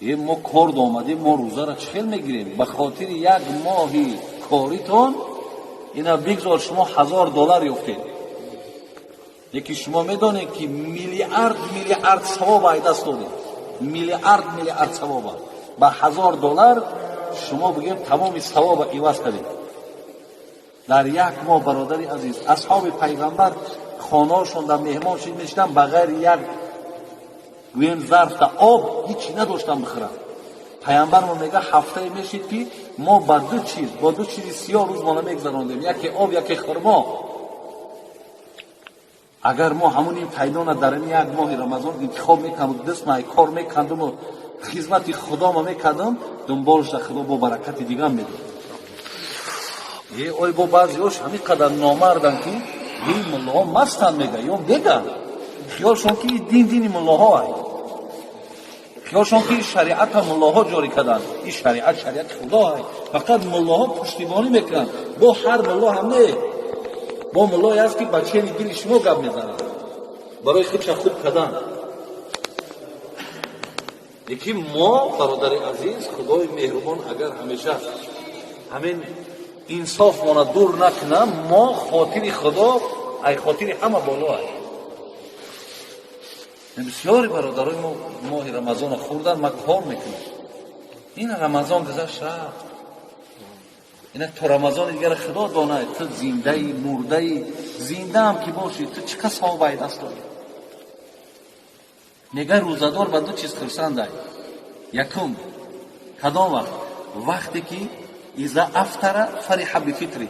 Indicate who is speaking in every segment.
Speaker 1: Е, мо кор омадем, мо рӯзаро чӣ хел мегирем? Ба хотири як моҳи коритон ина бигзор шумо 1000 доллар ёфтед, лекин шумо медонед, ки миллиард миллиард савоб ай даст додед, миллиард миллиард савоба. Ба 1000 доллар шумо бигем тамоми савоба иваз кардед дар як моҳ. Бародари азиз, асҳоби пайғамбар хонаошон дар меҳмон шид мешидан, ба ғайри як, гӯем, зарфта об ҳичи надоштан бихӯранд. Пайғамбармо мега, ҳафтае мешид, ки мо ба ду чиз, бо ду чизи сиёҳ рӯзмона мегзарондем: яке об, яке хурмо. Агар мо ҳамун ин пайдона дар ин як моҳи Рамазон интихоб мекардам, дастмай кор мекардуму хизмати худомо мекардам, дунболша Худо бо баракати дигам медод. Е, ой, бо баъзеош ҳамин қадар номардан, ки ин муллоҳо мастанд, мега ё меган, хиёлшон ки дин дини муллоҳо ай, хиёлшон ки шариата муллоҳо ҷорӣ карданд. Ин шариат шариати Худо ай, фақат муллоҳо пуштибонӣ мекунанд. Бо ҳар мулло ҳам не, бо муллое аст, ки ба чени дили шумо гап мезанад барои худша хуб кардан. Лекин мо, бародари азиз, Худои меҳрубон агар ҳамеша ҳамин инсофмона дур накунам, мо хотири Худо ай хотири ҳама боло ай. Бисёри бародарои мо моҳи Рамазона хӯрдан, ма кор мекунам. Ин Рамазон гузашт, рафт. Ина то Рамазони дигар Худо донад, ту зиндаи, мурдаи. Зиндаам ки бошӣ, ту чӣ қад савоб ай даст дорӣ? Мега, рӯзадор ба ду чиз хурсандай. Якум, кадом вақт? Вақте ки إذا أفطر فرح بفطره.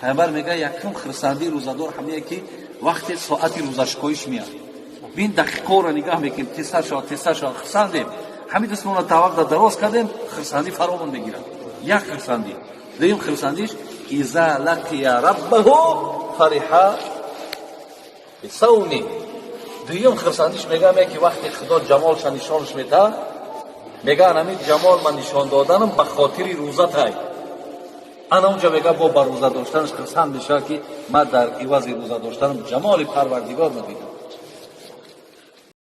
Speaker 1: Пайғамбар мега, якум хурсандии рӯзадор ҳамие, ки вақте соати рӯзашкоиш меяд. Бин, дақиқоро нигаҳ мекунем, тезтар шавад, тезтар шавад, хурсандем. Ҳамин дастмона тавақда дароз кардем, хурсандӣ фаровон мегирад. Як хурсандӣ. Дуюм хурсандиш: إذا لقي ربه فرح بصومه. Дуюм хурсандиш, мегӯям, ки вақте Худо ҷамолша нишонаш метаҳад, мега, ҳамин ҷамол ман нишон доданам ба хотири рӯзатай. Ана унҷа, мега, бо ба рӯза доштанаш хурсанд мешавад, ки ман дар ивази рӯза доштанам ҷамоли Парвардигор дидам.